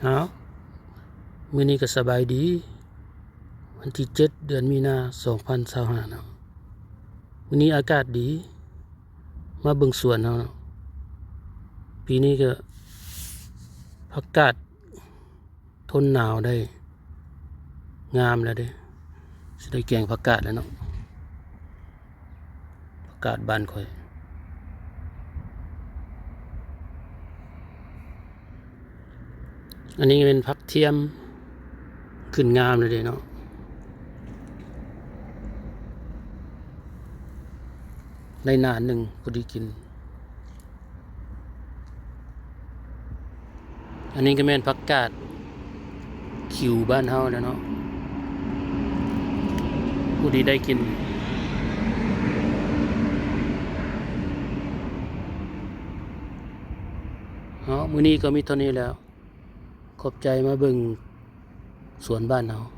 ເນາະ ມື້ນີ້ກໍສະບາຍດີ ວັນທີເຈັດ ເດືອນມີນາ ສອງພັນຊາວຫ້າເນາະ. ມື້ນີ້ອາກາດດີ ມາເບິ່ງສວນເຮົາເນາະ. ປີນີ້ກໍຜັກກາດ ທົນໜາວໄດ້ ງາມແລ້ວເດ້. ຊິໄດ້ແກງຜັກກາດແລ້ວເນາະ ຜັກກາດບ້ານຂ້ອຍ. ອັນນີ້ແມ່ນຜັກທຽມ ຂຶ້ນງາມເລີຍເດ້ເນາະ ໄດ້ໜ້າໜຶ່ງພໍດີກິນ. ອັນນີ້ກໍແມ່ນຜັກກາດຂິວບ້ານເຮົາແຫຼະເນາະ ຜູ້ທີ່ໄດ້ກິນເນາະ. ມື້ນີ້ກໍມີເທົ່ານີ້ແຫຼະ ຂອບໃຈມາເບິ່ງສວນບ້ານເຮົາ.